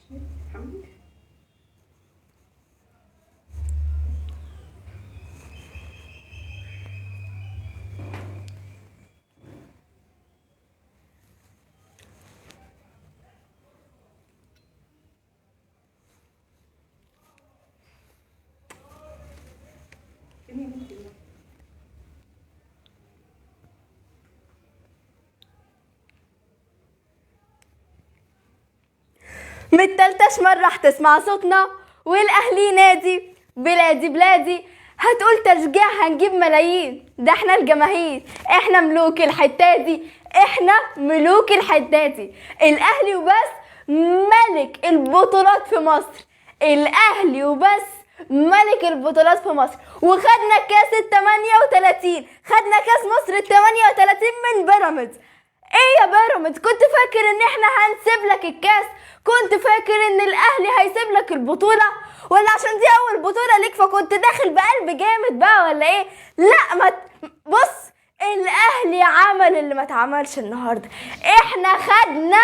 حمدي. من التالتاش مرة هتسمع صوتنا، والأهلي نادي بلادي بلادي. هتقول تشجيع هنجيب ملايين، ده احنا الجماهير، احنا ملوك الحتة دي، احنا ملوك الحتة دي. الأهلي وبس ملك البطولات في مصر، الأهلي وبس ملك البطولات في مصر. وخدنا كاس ال 38، خدنا كاس مصر ال 38 من بيراميدز. ايه يا بيراميدز، كنت فاكر ان احنا هنسيب لك الكاس؟ كنت فاكر ان الاهلي هيسيب لك البطولة؟ ولا عشان دي اول بطوله ليك فكنت داخل بقلب جامد بقى ولا ايه؟ لا ما بص، الاهلي عمل اللي ما اتعملش النهارده. احنا خدنا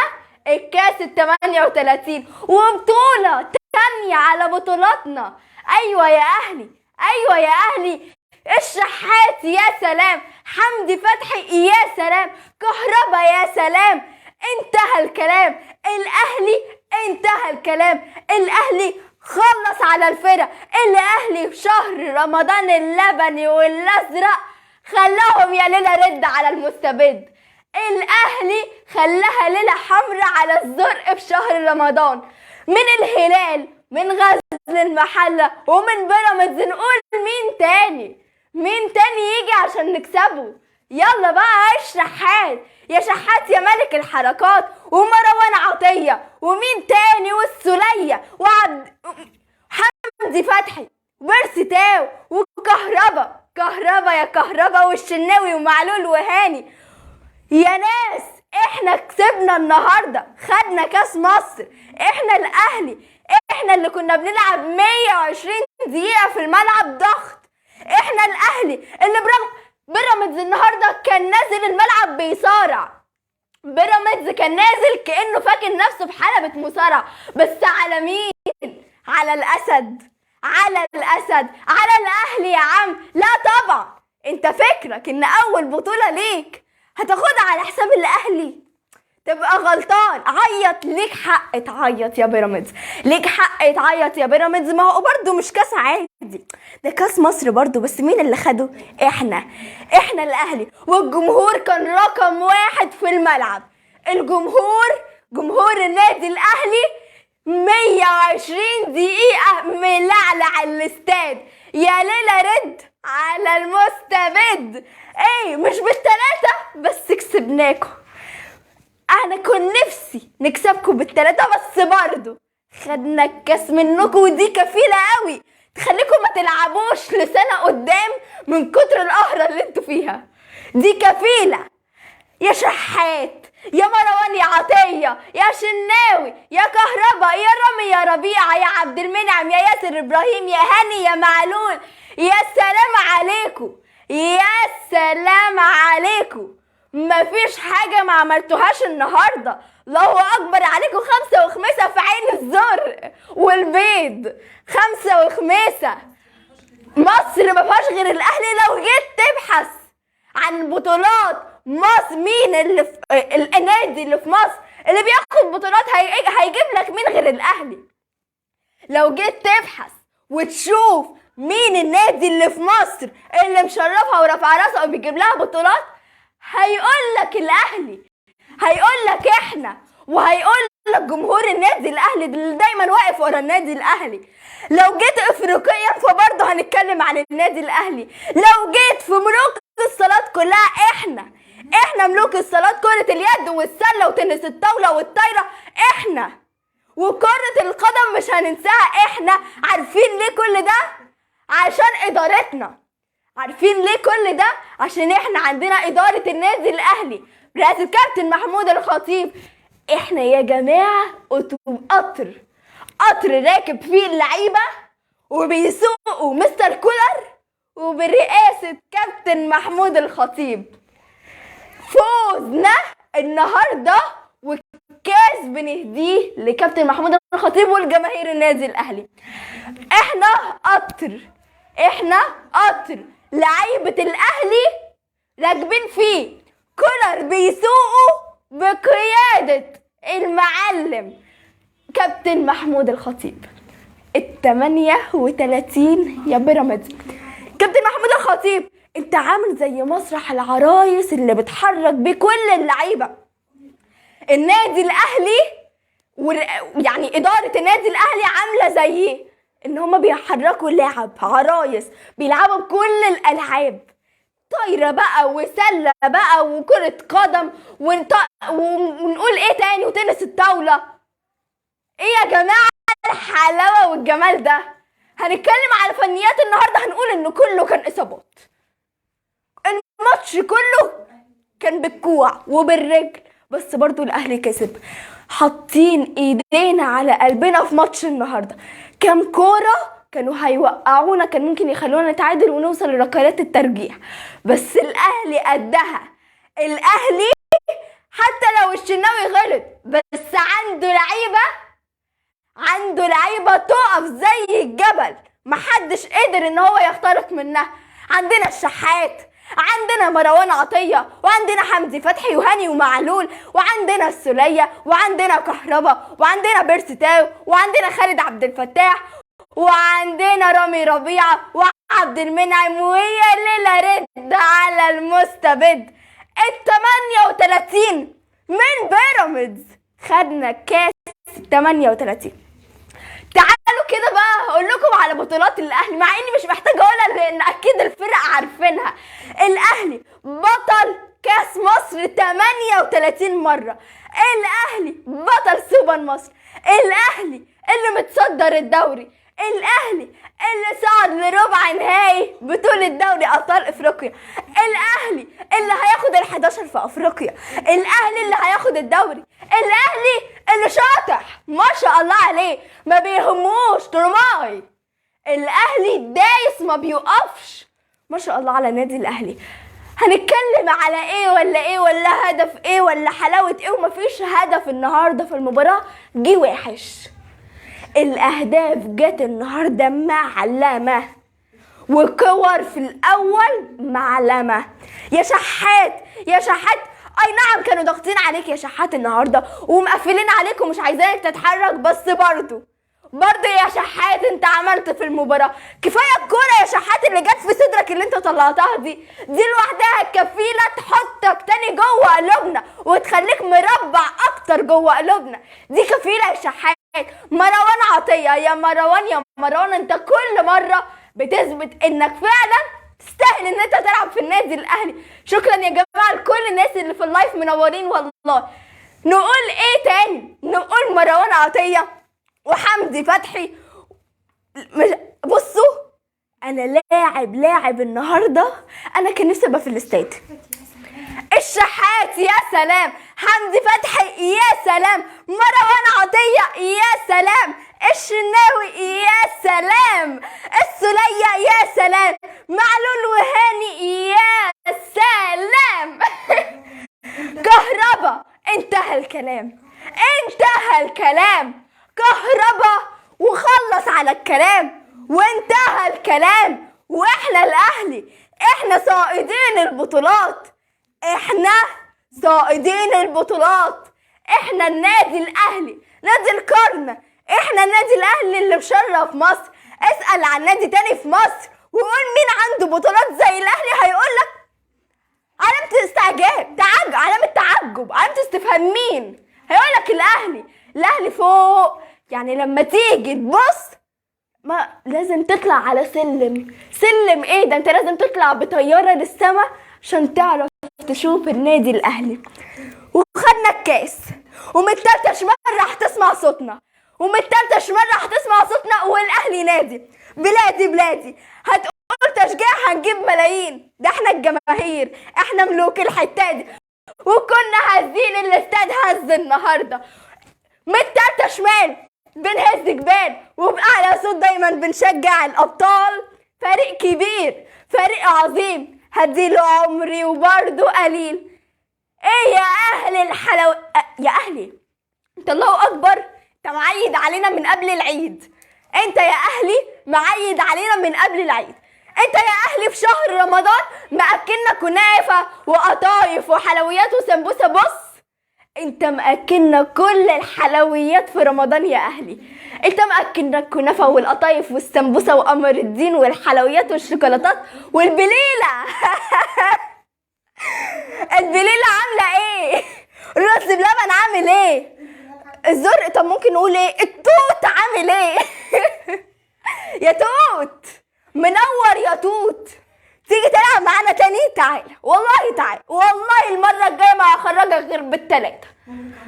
الكاس ال 38 وبطولة تانية على بطولاتنا. ايوه يا اهلي، ايوه يا اهلي. الشحات يا سلام، حمدي فتحي يا سلام، كهربا يا سلام. انتهى الكلام، الاهلي انتهى الكلام. الاهلي خلص على الفرق. الاهلي في شهر رمضان اللبني والازرق خلاهم يا ليلة رد على المستبد. الاهلي خلاها ليلة حمراء على الزرق في شهر رمضان. من الهلال، من غزل المحلة، ومن بيراميدز، نقول مين تاني؟ مين تاني يجي عشان نكسبه؟ يلا بقى يا الشحات، يا شحات يا ملك الحركات، ومروان عطية، ومين تاني، والسولية، وعبد حمدي فتحي، وبيرسي تاو، وكهربا، كهربا يا كهربا، والشناوي، ومعلول، وهاني. يا ناس احنا كسبنا النهارده، خدنا كاس مصر. احنا الاهلي، احنا اللي كنا بنلعب 120 دقيقة في الملعب ضغط. احنا الاهلي اللي برغم بيراميدز النهارده كان نازل الملعب بيصارع. بيراميدز كان نازل كانه فاكر نفسه في حلبة مصارعة، بس على مين؟ على الاسد، على الاسد، على الاهلي يا عم. لا طبعا، انت فكرك ان اول بطولة ليك هتاخدها على حساب الاهلي؟ تبقى غلطان. عيط، ليك حق تعيط يا بيراميدز، ليك حق تعيط يا بيراميدز. ما هو برضه مش كاس عادي، ده كاس مصر برضه، بس مين اللي خده؟ احنا، احنا الاهلي. والجمهور كان رقم واحد في الملعب. الجمهور، جمهور النادي الاهلي 120 دقيقة ملعلع الاستاد. يا ليلة رد على المستبد. ايه مش بالتلاتة بس كسبناكم. انا كنت نفسي نكسبكم بالتلاتة، بس برضو خدنا الكاس منكم، ودي كفيلة قوي تخليكم ما تلعبوش لسنة قدام من كتر القهرة اللي انتوا فيها. دي كفيلة يا شحات، يا مروان، يا عطية، يا شناوي، يا كهربا، يا رامي، يا ربيعة، يا عبد المنعم، يا ياسر ابراهيم، يا هاني، يا معلول. يا سلام عليكم، يا سلام عليكم. مفيش حاجة ما عملتوهاش النهاردة. الله أكبر عليكم. 5 و5 في عين الزرق والبيض، 5 و5. مصر ما فيهاش غير الأهلي. لو جيت تبحث عن بطولات مصر، مين اللي في النادي اللي في مصر اللي بياخد بطولات هيجيب لك مين غير الأهلي؟ لو جيت تبحث وتشوف مين النادي اللي في مصر اللي مشرفها ورافع راسها وبيجيب لها بطولات، هيقول لك الاهلي، هيقول لك احنا، وهيقول لك جمهور النادي الاهلي اللي دايما واقف ورا النادي الاهلي. لو جيت افريقيا فبرضه هنتكلم عن النادي الاهلي. لو جيت في ملوك الصالات كلها، احنا ملوك الصالات، كرة اليد والسلة وتنس الطاولة والطايرة، احنا. وكرة القدم مش هننساها احنا. عارفين ليه كل ده؟ عشان ادارتنا. عارفين ليه كل ده؟ عشان احنا عندنا ادارة النادي الاهلي برئاسة كابتن محمود الخطيب. احنا يا جماعة قطر، قطر راكب فيه اللعيبة وبيسوقوا مستر كولر وبرئاسة كابتن محمود الخطيب. فوزنا النهاردة والكاس الكاس بنهديه لكابتن محمود الخطيب والجماهير النادي الاهلي. احنا قطر، احنا قطر، لعيبة الاهلي راكبين فيه، كولر بيسوقوا بقيادة المعلم كابتن محمود الخطيب. ال 38 يا بيراميدز. كابتن محمود الخطيب انت عامل زي مسرح العرايس اللي بتحرك بكل اللعيبة. النادي الاهلي يعني ادارة النادي الاهلي عامله زي ان هما بيحركوا لعب عرايس، بيلعبوا بكل الالعاب، طايره بقى وسله بقى وكره قدم ونقول ايه تاني، وتنس الطاولة. ايه يا جماعة الحلاوة والجمال ده؟ هنتكلم على فنيات النهارده، هنقول ان كله كان اصابات، الماتش كله كان بالكوع وبالرجل، بس برضو الاهلي كسب. حاطين ايدينا على قلبنا في ماتش النهارده، كام كورة كانوا هيوقعونا، كان ممكن يخلونا نتعادل ونوصل لركلات الترجيح، بس الاهلي قدها. الاهلي حتى لو الشناوي غلط، بس عنده لعيبة، عنده لعيبة تقف زي الجبل، محدش قدر ان هو يخترق منها. عندنا الشحات، عندنا مروان عطية، وعندنا حمدي فتحي وهاني ومعلول، وعندنا السوليه، وعندنا كهربا، وعندنا بيرسي تاو، وعندنا خالد عبد الفتاح، وعندنا رامي ربيعة، وعبد المنعم، ويا ليلى رد على المستبد. ال 38 من بيراميدز، خدنا كاس 38. تعالوا كده بقى هقول لكم على بطولات الاهلي، مع اني مش محتاجه اقولها لان اكيد الفرق عارفينها. الاهلي بطل كاس مصر 38 مرة، الاهلي بطل سوبر مصر، الاهلي اللي متصدر الدوري، الاهلي اللي صعد لربع نهائي بطوله دوري ابطال افريقيا، الاهلي اللي هياخد ال11 في افريقيا، الاهلي اللي هياخد الدوري، الاهلي اللي شاطح ما شاء الله عليه، ما بيهموش ترماي، الاهلي دايس ما بيوقفش، ما شاء الله على النادي الاهلي. هنتكلم على ايه ولا ايه ولا هدف ايه ولا حلاوة ايه، ومفيش هدف النهارده في المباراة جه وحش. الاهداف جت النهارده معلمه، وكور في الاول معلمه. يا شحات يا شحات، اي نعم كانوا ضاغطين عليك يا شحات النهارده ومقفلين عليك ومش عايزينك تتحرك، بس برضه يا شحات انت عملت في المباراة كفاية. الكورة يا شحات اللي جت في صدرك اللي انت طلعتها دي لوحدها كفيله تحطك تاني جوه قلوبنا وتخليك مربع اكتر جوه قلوبنا، دي كفيله يا شحات. مروان عطيه، يا مروان يا مروان، انت كل مرة بتثبت انك فعلا تستاهل ان انت تلعب في النادي الاهلي. شكرا يا جماعة لكل الناس اللي في ال live، منورين والله. نقول ايه تاني؟ نقول مروان عطيه وحمدي فتحي. بصوا انا لاعب النهارده، انا كان نفسي ابقى في الاستاد. الشحات يا سلام، حمدي فتحي يا سلام، مروان عطية يا سلام، الشناوي يا سلام، السوليه يا سلام، معلول وهاني يا سلام، كهربا. انتهى الكلام، انتهى الكلام، كهربا وخلص على الكلام وانتهى الكلام. واحنا الاهلي، احنا صائدين البطولات، احنا صائدين البطولات، احنا النادي الاهلي، نادي القرن، احنا النادي الاهلي اللي مشرف مصر. اسأل عن نادي تاني في مصر وقول مين عنده بطولات زي الاهلي، هيقولك علامة استعجاب، تعجب، علامة تعجب، علامة استفهام، مين؟ هيقولك الاهلي. الاهلي فوق، يعني لما تيجي تبص ما لازم تطلع على سلم، سلم ايه ده؟ انت لازم تطلع بطيارة للسما عشان تعرف تشوف النادي الاهلي. وخدنا الكاس، ومن التالتة شمال راح تسمع صوتنا، ومن التالتة شمال راح تسمع صوتنا. والاهلي نادي بلادي بلادي، هتقول تشجيع هنجيب ملايين، ده احنا الجماهير، احنا ملوك الحتة دي، وكنا هزين الاستاد هز النهارده. من التالتة شمال بنهز جبال، وبأعلى صوت دايما بنشجع الأبطال. فريق كبير، فريق عظيم، هديله عمري وبرضه قليل. ايه يا اهل الحلو، يا اهلي انت الله اكبر، انت معيد علينا من قبل العيد. انت يا اهلي معيد علينا من قبل العيد. انت يا اهلي في شهر رمضان مأكلنا كنافه وقطايف وحلويات وسمبوسه. بص انت مأكلنا كل الحلويات في رمضان يا اهلي. انت مأكلنا الكنافه والقطايف والسمبوسه وقمر الدين والحلويات والشوكولاتات والبليله. البليله عامله ايه؟ الرز بلبن عامل ايه؟ الزرق، طب ممكن نقول ايه؟ التوت عامل ايه؟ يا توت منور يا توت، تيجي تلعب معانا تاني؟ تعال والله، تعال والله، المرة الجاية ما هخرجك غير بالتلاتة.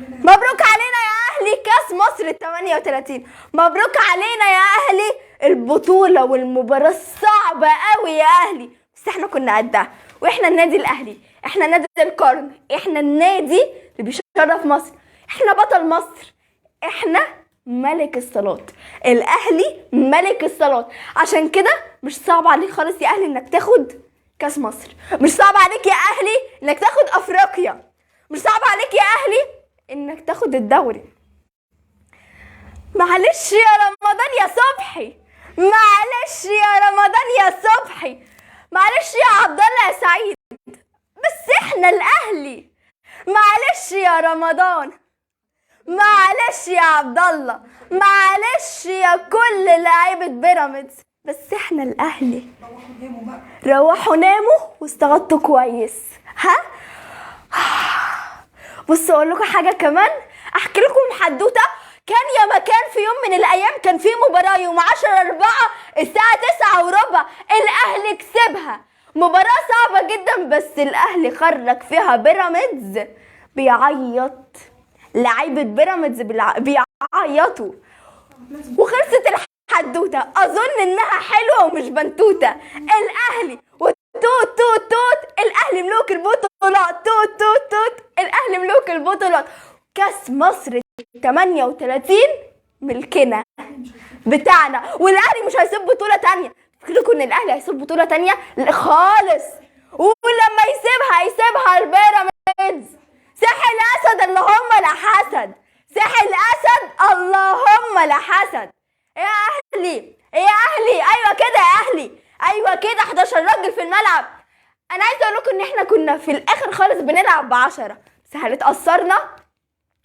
مبروك علينا يا اهلي كاس مصر ال 38. مبروك علينا يا اهلي البطولة والمباراة الصعبة قوي يا اهلي، بس احنا كنا قدها. واحنا النادي الاهلي، احنا نادي القرن، احنا النادي اللي بيشرف مصر، احنا بطل مصر، احنا ملك الصالات. الاهلي ملك الصالات. عشان كده مش صعب عليك خالص يا اهلي انك تاخد كاس مصر، مش صعب عليك يا اهلي انك تاخد افريقيا، مش صعب عليك يا اهلي انك تاخد الدوري. معلش يا رمضان يا صبحي، معلش يا رمضان يا صبحي، معلش يا عبد الله يا سعيد، بس احنا الاهلي. معلش يا رمضان، معلش يا عبد الله، معلش يا كل لعيبة بيراميدز، بس احنا الاهلي. روحوا ناموا واستغطوا كويس. ها بصوا اقول لكم حاجة كمان، احكي لكم حدوتة. كان يا مكان في يوم من الايام كان في مباراة يوم 10/4 الساعة 9:15، الاهلي كسبها. مباراة صعبة جدا بس الاهلي خرج فيها بيراميدز بيعيط، لعيبة بيراميدز بيعيطوا، وخلصت الحدوتة. اظن انها حلوة ومش بنتوته. الاهلي وتوت توت توت، الاهلي ملوك البطولات، توت توت توت، الاهلي ملوك البطولات. كاس مصر 38 ملكنا بتاعنا، والاهلي مش هيسيب بطوله تانية. فكركم ان الاهلي هيسيب بطوله تانية؟ لا خالص. ولما يسيبها هيسيبها البيراميدز. ساحل الاسد اللهم لا حسد، ساحل الاسد اللهم لا حسد. يا اهلي يا اهلي، ايوه كده يا اهلي، ايوه كده، 11 راجل في الملعب. انا عايزه اقول لكم ان احنا كنا في الاخر خالص بنلعب ب10، بس هل اتاثرنا؟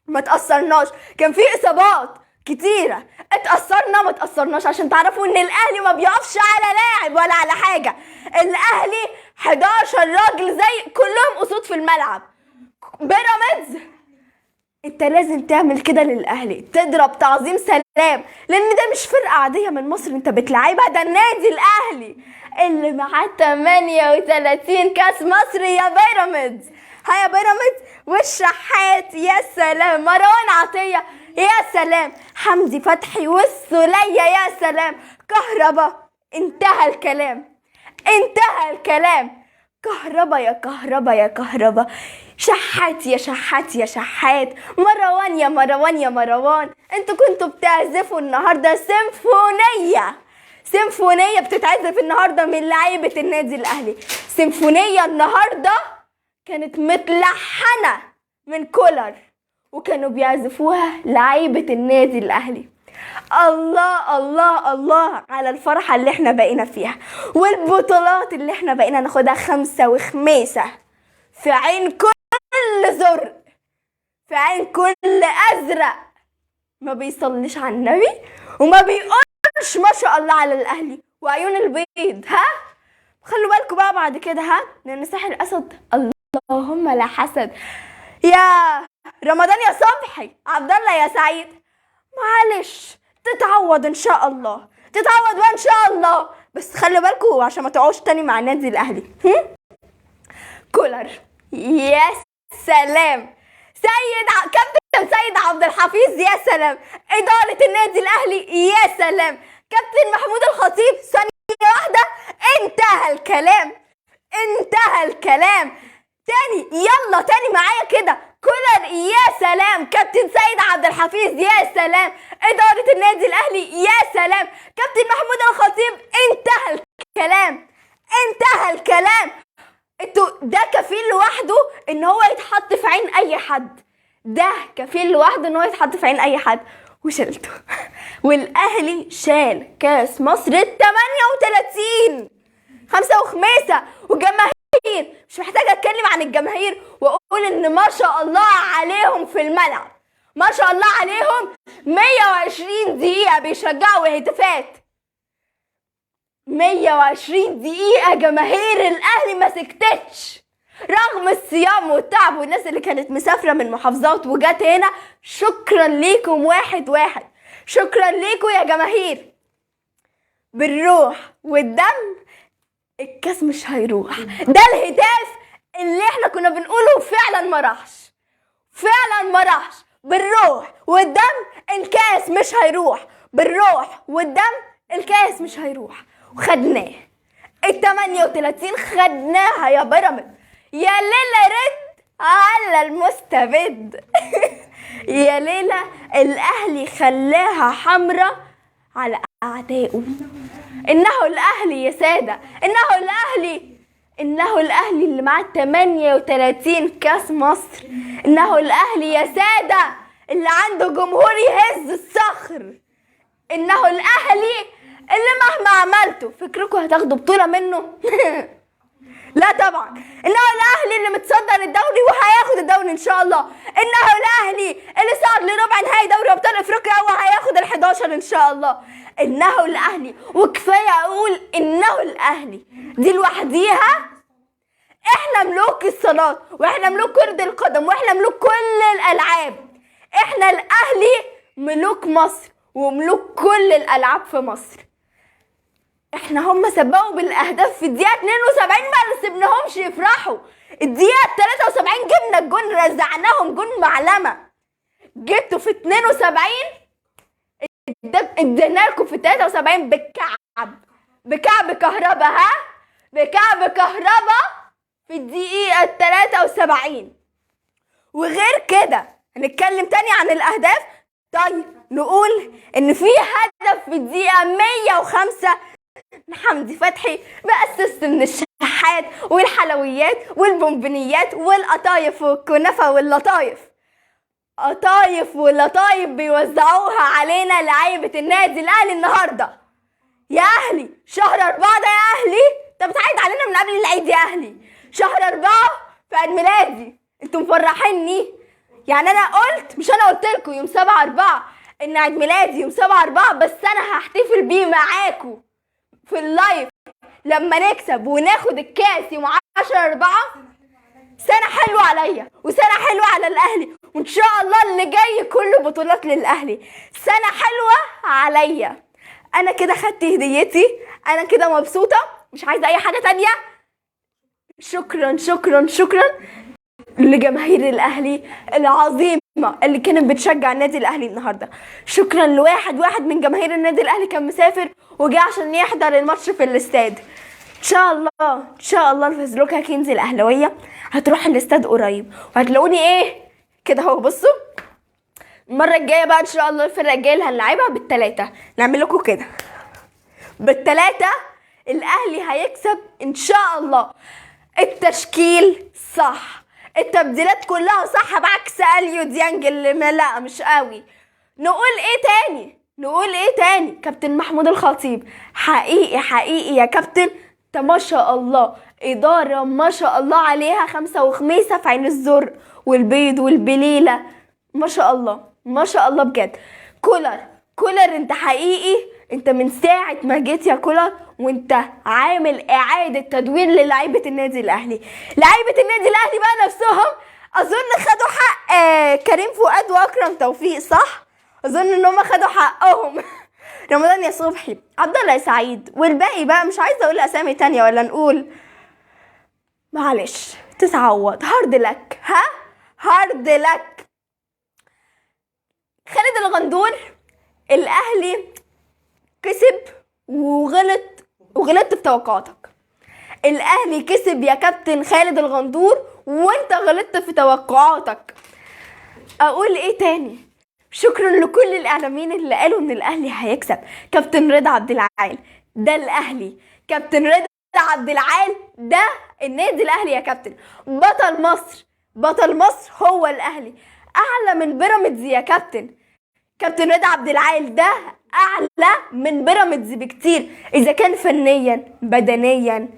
ما تاثرناش. كان في اصابات كتيرة، اتاثرنا ما تاثرناش، عشان تعرفوا ان الاهلي ما بيقفش على لاعب ولا على حاجة. الاهلي 11 راجل زي كلهم اسود في الملعب. بيراميدز انت لازم تعمل كده للاهلي، تضرب تعظيم سلام، لان ده مش فرقه عادية من مصر انت بتلعبها، ده النادي الاهلي اللي معاه 38 كاس مصر يا بيراميدز. ها يا بيراميدز. والشحات يا سلام، مروان عطية يا سلام، حمدي فتحي والسوليه يا سلام، كهربا. انتهى الكلام، انتهى الكلام. كهربا يا كهربا يا كهربا، شحات يا شحات يا شحات، مروان يا مروان يا مروان. انتوا كنتوا بتعزفوا النهارده سيمفونية، سيمفونية بتتعزف النهارده من لعيبة النادي الاهلي. سيمفونية النهارده كانت متلحنة من كولر، وكانوا بيعزفوها لعيبة النادي الاهلي. الله الله الله على الفرحة اللي احنا بقينا فيها، والبطولات اللي احنا بقينا ناخدها 5 وخميسة في عين كل زرق، في عين كل ازرق ما بيصليش على النبي وما بيقولش ما شاء الله على الاهلي وعيون البيض. ها خلوا بالكم بقى بعد كده، ها، لان ساحل الاسد اللهم لا حسد. يا رمضان يا صبحي، عبد الله يا سعيد، معلش تتعوض ان شاء الله، تتعوض بقى ان شاء الله، بس خلوا بالكم عشان ما تقعوش تاني مع النادي الاهلي. كولر يا سلام، كابتن سيد عبد الحفيظ يا سلام، ادارة النادي الاهلي يا سلام، كابتن محمود الخطيب ثانية واحدة، انتهى الكلام، انتهى الكلام. تاني يلا تاني معايا كده، كولر يا سلام، كابتن سيد عبد الحفيظ يا سلام، ادارة النادي الاهلي يا سلام، كابتن محمود الخطيب، انتهى الكلام، انتهى الكلام. انتوا ده كفيل لوحده ان هو يتحط في عين اي حد. ده كفيل لوحده ان هو يتحط في عين اي حد، وشلته. والاهلي شال كاس مصر ال 38 5 وخميسه. وجماهير مش محتاجه اتكلم عن الجماهير واقول ان ما شاء الله عليهم في الملعب، ما شاء الله عليهم 120 دقيقة بيشجعوا هتافات، 120 دقيقة جماهير الاهلي ما سكتتش رغم الصيام والتعب والناس اللي كانت مسافرة من محافظات وجت هنا. شكرا ليكم واحد واحد، شكرا ليكم يا جماهير. بالروح والدم الكاس مش هيروح. ده الهتاف اللي احنا كنا بنقوله فعلا ما راحش، فعلا ما راحش. بالروح والدم الكاس مش هيروح، بالروح والدم الكاس مش هيروح. وخدناه ال 38، خدناها يا بيراميدز. يا ليلى رد على المستبد. يا ليلى الاهلي خلاها حمرة على اعدائه. انه الاهلي يا ساده، انه الاهلي، انه الاهلي اللي معاه 38 كاس مصر. انه الاهلي يا ساده اللي عنده جمهور يهز الصخر. انه الاهلي اللي مهما عملته فكركم هتاخدوا بطوله منه؟ لا طبعا. انه الاهلي اللي متصدر الدوري وهياخد الدوري ان شاء الله. انه الاهلي اللي صعد لربع نهائي دوري ابطال افريقيا وهياخد ال11 ان شاء الله. انه الاهلي، وكفاية اقول انه الاهلي دي لوحديها. احنا ملوك الصالات، واحنا ملوك كرة القدم، واحنا ملوك كل الالعاب. احنا الاهلي ملوك مصر وملوك كل الالعاب في مصر. احنا هم سبقوا بالاهداف في الدقيقة 72، ما سيبناهمش يفرحوا. الدقيقة 73 جبنا الجون، رزعناهم جون معلمه. جبتوا في 72، ادينا لكم في 73 بالكعب، بكعب كهربا، ها، بكعب كهربا في الدقيقة 73. وغير كده هنتكلم تاني عن الاهداف. طيب نقول ان في هدف في الدقيقة 105 حمدي فتحي بأسست من الشحات والحلويات والبونبونيات والقطايف والكنافة واللطايف. قطايف واللطايف بيوزعوها علينا لعيبة النادي الأهلي النهاردة. يا أهلي شهر 4 ده يا أهلي، انت بتعيد علينا من قبل العيد يا أهلي. شهر 4 في عيد ميلادي، انتوا مفرحيني. يعني أنا قلت، مش أنا قلت لكم يوم 7/4 إن عيد ميلادي يوم 7/4، بس أنا هحتفل بيه معاكم في اللايف لما نكسب وناخد الكاس يوم 10/4. سنة حلوة عليا وسنة حلوة على الأهلي، وإن شاء الله اللي جاي كله بطولات للأهلي. سنة حلوة عليا. أنا كده خدت هديتي، أنا كده مبسوطة، مش عايزة أي حاجة تانية. شكرا شكرا شكرا لجماهير الأهلي العظيمة اللي كانت بتشجع النادي الأهلي النهاردة. شكرا لواحد واحد من جماهير النادي الأهلي كان مسافر وجه عشان يحضر الماتش في الاستاد. ان شاء الله ان شاء الله الفزلوكة كنز الأهلاوية هتروح الاستاد قريب وهتلاقوني ايه كده اهو. بصوا المرة الجاية بقى ان شاء الله الفرقة الجاية اللي هنلعبها بالتلاتة نعمل لكم كده بالتلاتة. الأهلي هيكسب ان شاء الله. التشكيل صح، التبديلات كلها صح، بعكس اليو ديانج اللي ما لا مش قوي. نقول ايه تاني؟ نقول ايه تاني؟ كابتن محمود الخطيب حقيقي حقيقي يا كابتن، انت ما شاء الله ادارة ما شاء الله عليها، 5 وخميسه في عين الزر والبيض والبليله، ما شاء الله ما شاء الله بجد. كولر كولر انت حقيقي، انت من ساعة ما جيت يا كولر وانت عامل اعاده تدوير للعيبة النادي الاهلي. لعيبة النادي الاهلي بقى نفسهم اظن خدوا حق كريم فؤاد واكرم توفيق، صح؟ اظن ان هم خدوا حقهم. رمضان يا صبحي، عبد الله سعيد، والباقي بقى مش عايزه اقول اسامي تانية ولا نقول، معلش تتعوض. hard luck، ها hard luck. خالد الغندور الاهلي كسب وغلط، وغلطت في توقعاتك. الاهلي كسب يا كابتن خالد الغندور وانت غلطت في توقعاتك. اقول ايه تاني؟ شكرا لكل الاعلاميين اللي قالوا ان الاهلي هيكسب. كابتن رضا عبد العال ده الاهلي، كابتن رضا عبد العال ده النادي الاهلي يا كابتن، بطل مصر، بطل مصر هو الاهلي. اعلى من بيراميدز يا كابتن. كابتن رضا عبد العال ده اعلى من بيراميدز بكتير، اذا كان فنيا، بدنيا،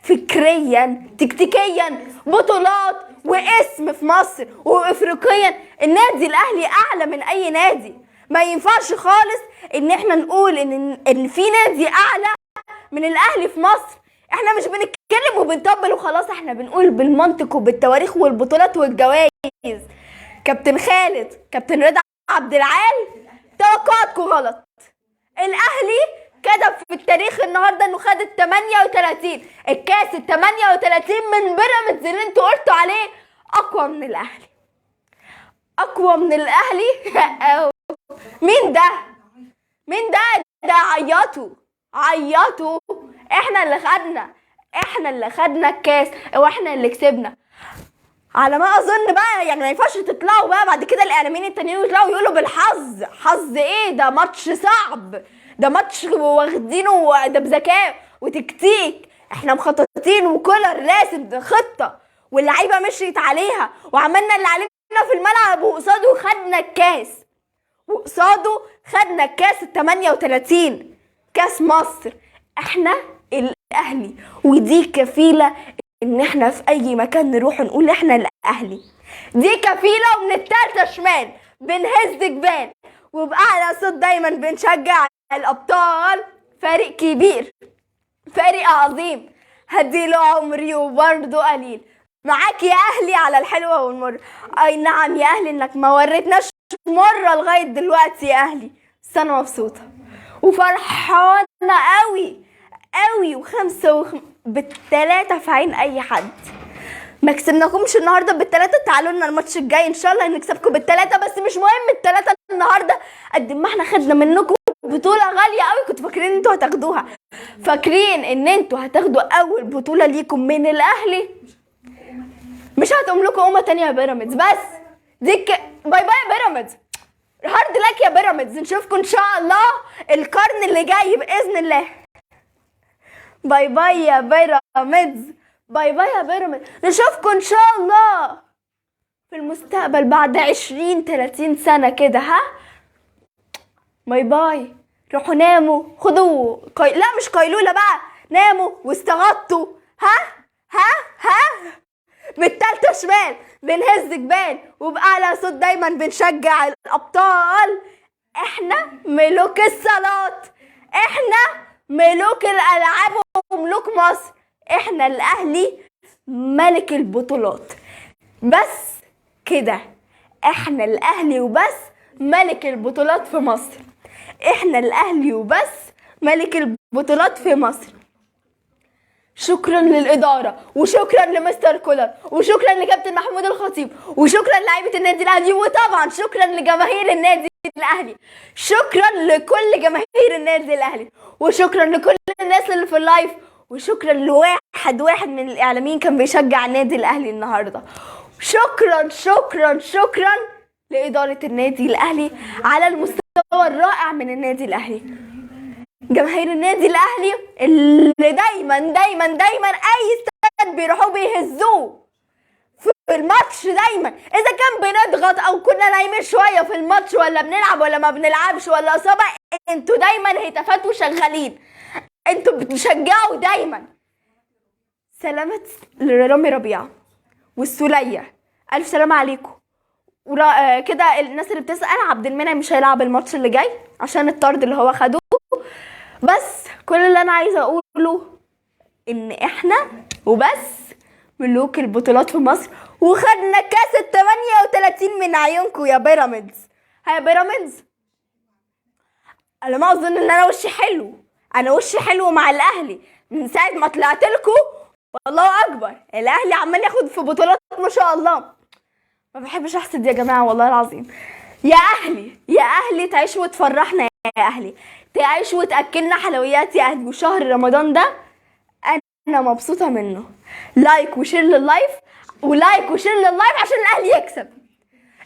فكريا، تكتيكيا، بطولات واسم في مصر وافريقيا. النادي الاهلي اعلى من اي نادي. ما ينفعش خالص ان احنا نقول ان في نادي اعلى من الاهلي في مصر. احنا مش بنتكلم وبنطبل وخلاص، احنا بنقول بالمنطق وبالتواريخ والبطولات والجوائز. كابتن خالد، كابتن رضا عبد العال، توقعاتكم غلط. الاهلي كتب في التاريخ النهارده انه خد ال 38، الكاس ال 38 من بيراميدز اللي انتوا قلتوا عليه اقوى من الاهلي. اقوى من الاهلي؟ مين ده؟ مين ده؟ ده عيطوا عيطوا، احنا اللي خدنا، احنا اللي خدنا الكاس واحنا اللي كسبنا على ما اظن بقى. يعني ما ينفعش تطلعوا بقى بعد كده الاعلاميين التانيين يطلعوا يقولوا بالحظ. حظ ايه ده؟ ماتش صعب، ده ماتش واخدينه ده بذكاء وتكتيك، احنا مخططين وكولر راسم خطه واللعيبة مشيت عليها وعملنا اللي علينا في الملعب، وقصاده خدنا الكاس، وقصاده خدنا الكاس ال 38 كاس مصر. احنا الاهلي، ودي كفيله ان احنا في اي مكان نروح نقول احنا الاهلي. دي كفيله، ومن التالتة شمال بنهز جبال، وبأعلى صوت دايما بنشجع الابطال. فريق كبير، فريق عظيم، هديله عمري وبرضه قليل. معاك يا اهلي على الحلوة والمر. اي نعم يا اهلي انك ما وريتناش مرة لغاية دلوقتي يا اهلي، بس انا مبسوطة وفرحانه قوي قوي، وخمسة بالتلاته في عين اي حد. ما كسبناكمش النهارده بالتلاته، تعالوا لنا الماتش الجاي ان شاء الله نكسبكم بالتلاته، بس مش مهم التلاتة النهارده قد ما احنا خدنا منكم بطوله غالية قوي. كنتوا فاكرين ان انتوا هتاخدوها، فاكرين ان انتوا هتاخدوا اول بطوله ليكم من الاهلي، مش هتقوم لكم قومه تانية يا بيراميدز. بس دي bye bye يا بيراميدز، hard luck يا بيراميدز، نشوفكم ان شاء الله القرن اللي جاي باذن الله. bye bye يا بيراميدز، bye bye يا بيراميدز، نشوفكم ان شاء الله في المستقبل بعد 20-30 سنة كده. ها bye bye، روحوا ناموا، خدوا لا مش قيلولة بقى، ناموا واستغطوا. ها ها ها بالتالتة شمال بنهز جبال، وبأعلى صوت دايما بنشجع الأبطال. احنا ملوك الصالات، احنا ملوك الألعاب وملوك مصر، احنا الأهلي ملك البطولات. بس كده، احنا الأهلي وبس، ملك البطولات في مصر. احنا الأهلي وبس، ملك البطولات في مصر. شكرا للإدارة، وشكرا لمستر كولر، وشكرا لكابتن محمود الخطيب، وشكرا لعيبة النادي الأهلي، وطبعا شكرا لجماهير النادي الأهلي، شكرا لكل جماهير النادي الأهلي، وشكرا لكل الناس اللي في ال live، وشكرا لواحد واحد من الإعلاميين كان بيشجع النادي الأهلي النهاردة. شكرا شكرا شكرا لإدارة النادي الأهلي على المستوى الرائع من النادي الأهلي. جماهير النادي الاهلي اللي دايما دايما دايما اي استاد بيروحوا بيهزوه في الماتش دايما، اذا كان بنضغط او كنا نايمين شوية في الماتش، ولا بنلعب ولا ما بنلعبش ولا اصابه، انتوا دايما هتافات وشغالين، انتوا بتشجعوا دايما. سلامة لرامي ربيعة والسوليه، الف سلامه عليكم. كده الناس اللي بتسال عبد المنعم مش هيلعب الماتش اللي جاي عشان الطرد اللي هو خده. بس كل اللي انا عايزه اقوله ان احنا وبس ملوك البطولات في مصر، وخدنا كاس ال 38 من عيونكم يا بيراميدز. ها يا بيراميدز، انا ما اظن ان انا وشي حلو، انا وشي حلو مع الاهلي من ساعة ما طلعت لكم، والله اكبر الاهلي عمال ياخد في بطولات ما شاء الله. ما بحبش احسد يا جماعة والله العظيم. يا اهلي يا اهلي، تعيش وتفرحنا يا اهلي، تعيش وتاكلنا حلويات يا اهلي. وشهر رمضان ده انا مبسوطة منه. like و share لل live، و like و share لل live عشان الاهلي يكسب.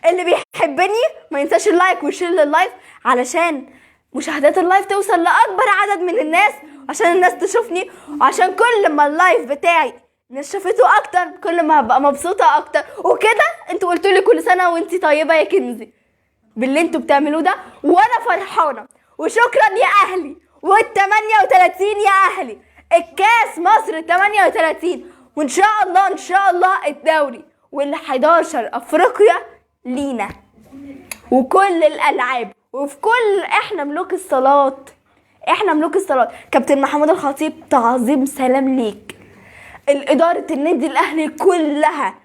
اللي بيحبني ما ينساش ال like وال share لل live علشان مشاهدات ال live توصل لاكبر عدد من الناس، عشان الناس تشوفني، وعشان كل ما ال live بتاعي نشفته اكتر، كل ما هبقى مبسوطة اكتر. وكده انتوا قلتوا لي كل سنة وانتي طيبة يا كنزي باللي انتوا بتعملوه ده، وانا فرحانة. وشكرا يا اهلي، وال 38 يا اهلي، الكاس مصر 38، وان شاء الله ان شاء الله الدوري وال 11 افريقيا لينا، وكل الالعاب، وفي كل احنا ملوك الصالات، احنا ملوك الصالات. كابتن محمود الخطيب تعظيم سلام ليك، الادارة النادي الاهلي كلها،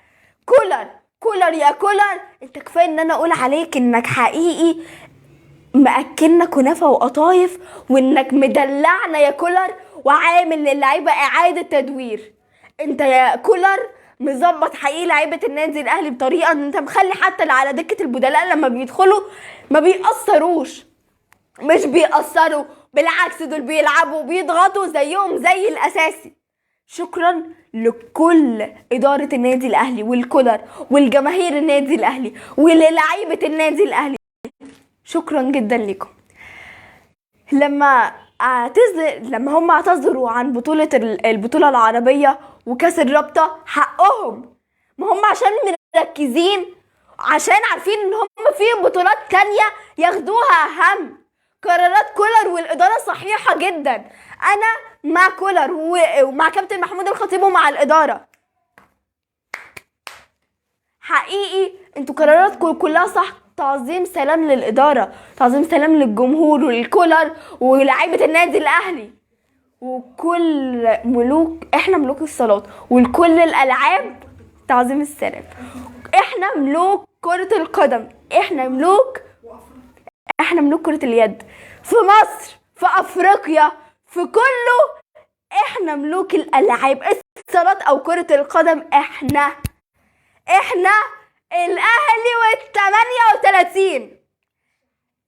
كولر كولر يا كولر، انت كفاية ان انا اقول عليك انك حقيقي مأكلنا كنافه وقطايف، وانك مدلعنا يا كولر، وعامل للعيبة اعاده تدوير. انت يا كولر مظبط حقيقي لعيبة النادي الاهلي بطريقة ان انت مخلي حتى اللي على دكه البدلاء لما بيدخلوا ما بيأثروش، مش بيأثروا، بالعكس دول بيلعبوا وبيضغطوا زيهم زي الاساسي. شكرا لكل ادارة النادي الاهلي والكولر والجماهير النادي الاهلي وللعيبه النادي الاهلي، شكرا جدا لكم. لما هم اعتذروا عن بطولة البطولة العربية وكاس الرابطة، حقهم، ما هم عشان مركزين، عشان عارفين ان هم في بطولات تانية ياخدوها اهم. قرارات كولر والإدارة صحيحة جدا، انا مع كولر ومع كابتن محمود الخطيب ومع الإدارة. حقيقي انتوا قراراتكم كلها صح. تعظيم سلام للإدارة، تعظيم سلام للجمهور وللكولر ولاعيبة النادي الأهلي وكل ملوك، احنا ملوك الصالات ولكل الألعاب تعظيم السلام. احنا ملوك كرة القدم، احنا ملوك كرة اليد في مصر، في أفريقيا، في كله احنا ملوك الألعاب، الصالات أو كرة القدم. احنا الاهلي وال38.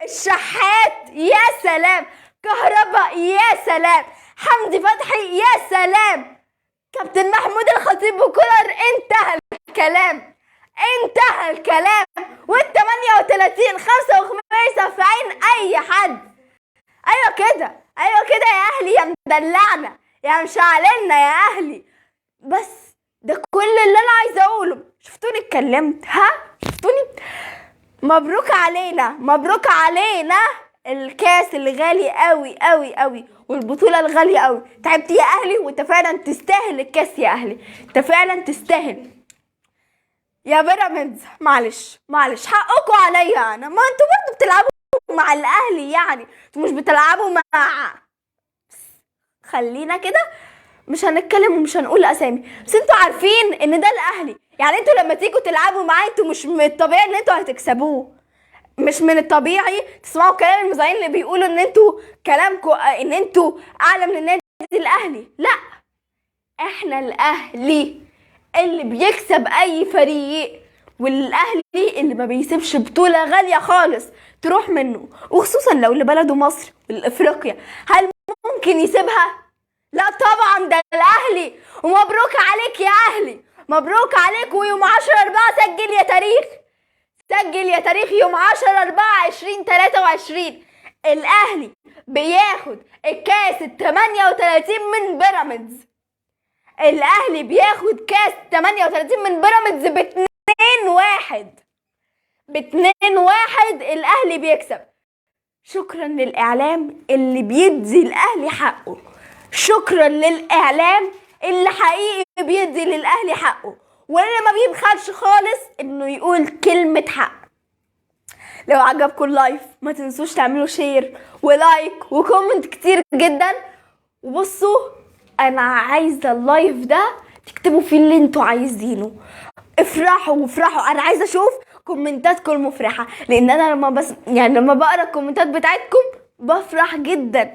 الشحات يا سلام، كهربا يا سلام، حمدي فتحي يا سلام، كابتن محمود الخطيب وكولر، انتهى الكلام، انتهى الكلام. وال38 5 وخميسة في عين اي حد. ايوه كده، ايوه كده يا اهلي، يا مدلعنا يا مشعلنا يا اهلي. بس ده كل اللي انا عايزه اقوله. شفتوني اتكلمت؟ ها شفتوني؟ مبروك علينا، مبروك علينا الكاس الغالي قوي قوي قوي والبطوله الغالية قوي. تعبت يا اهلي، وانت فعلا تستاهل الكاس يا اهلي، انت فعلا تستاهل يا بيراميدز. معلش معلش، حقكم عليا انا، ما انتوا برضه بتلعبوا مع الاهلي، يعني انتوا مش بتلعبوا مع، خلينا كده مش هنتكلم ومش هنقول اسامي، بس انتوا عارفين ان ده الاهلي. يعني انتوا لما تيجوا تلعبوا معاه انتوا مش من الطبيعي ان انتوا هتكسبوه، مش من الطبيعي تسمعوا كلام المذيعين اللي بيقولوا ان انتوا كلامكم ان انتوا اعلى من النادي الاهلي. لا، احنا الاهلي اللي بيكسب اي فريق، والاهلي اللي ما بيسيبش بطولة غالية خالص تروح منه، وخصوصا لو لبلده مصر والافريقيا. هل ممكن يسيبها؟ لا طبعا، ده الاهلي. ومبروك عليك يا اهلي، مبروك عليك. ويوم 10/4 سجل يا تاريخ، سجل يا تاريخ، يوم 10/4/2023 الاهلي بياخد الكاس ال38 من بيراميدز. الاهلي بياخد كاس 38 من بيراميدز ب2-1، ب2-1 الاهلي بيكسب. شكرا للاعلام اللي بيدي الاهلي حقه، شكرا للاعلام اللي حقيقي بيدي للاهلي حقه، واللي ما بيبخلش خالص انه يقول كلمة حق. لو عجبكم ال live ما تنسوش تعملوا share و like و comment كتير جدا. وبصوا، انا عايزة ال live ده تكتبوا فيه اللي انتوا عايزينه، افرحوا وافرحوا. انا عايزة اشوف كومنتاتكم المفرحة، لان انا لما بس يعني لما بقرا الكومنتات بتاعتكم بفرح جدا.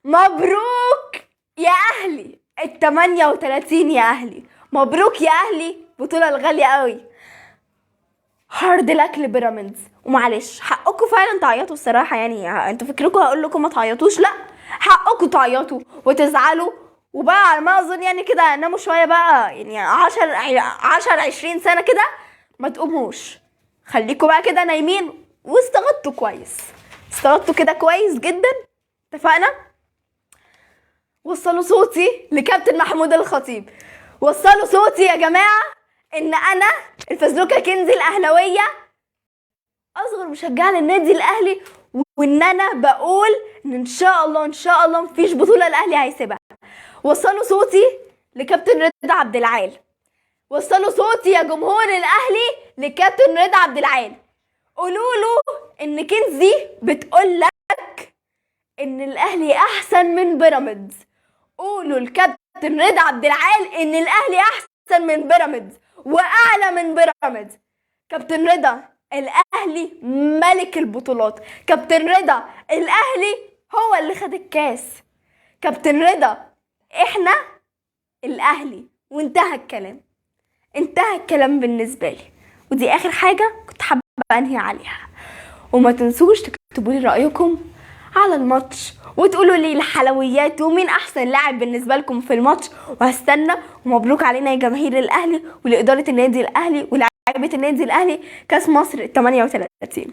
مبروك يا اهلي ال38 يا اهلي، مبروك يا اهلي، بطولة الغالية قوي. hard luck لبيراميدز. ومعلش حقكم فعلا تعيطوا الصراحة، يعني انتوا فكركم هقول لكم ما تعيطوش؟ لا، حقكم تعيطوا وتزعلوا. وبقى على ما اظن يعني كده ناموا شوية بقى، يعني 10 20 سنة كده ما تقوموش، خليكم بقى كده نايمين واستغطوا كويس، استغطوا كده كويس جدا. اتفقنا؟ وصلوا صوتي لكابتن محمود الخطيب. وصلوا صوتي يا جماعة ان انا الفزلوكه كنزي الاهلاوية، اصغر مشجعه للنادي الاهلي، وان انا بقول ان ان شاء الله ان شاء الله مفيش بطوله الاهلي هيسيبها. وصلوا صوتي لكابتن رضا عبد العال، وصلوا صوتي يا جمهور الاهلي لكابتن رضا عبد العال، قولوا له ان كنزي بتقول لك ان الاهلي احسن من بيراميدز. قولوا لكابتن رضا عبد العال ان الاهلي احسن من بيراميدز واعلى من بيراميدز. كابتن رضا، الاهلي ملك البطولات. كابتن رضا، الاهلي هو اللي خد الكاس. كابتن رضا، احنا الاهلي. وانتهى الكلام، انتهى الكلام بالنسبة لي، ودي اخر حاجة كنت حابة انهي عليها. وما تنسوش تكتبوا لي رايكم على الماتش، وتقولوا لي الحلويات ومين احسن لاعب بالنسبة لكم في الماتش. وهستنى. ومبروك علينا يا جماهير الاهلي ولاداره النادي الاهلي ولاعيبه النادي الاهلي كاس مصر 38.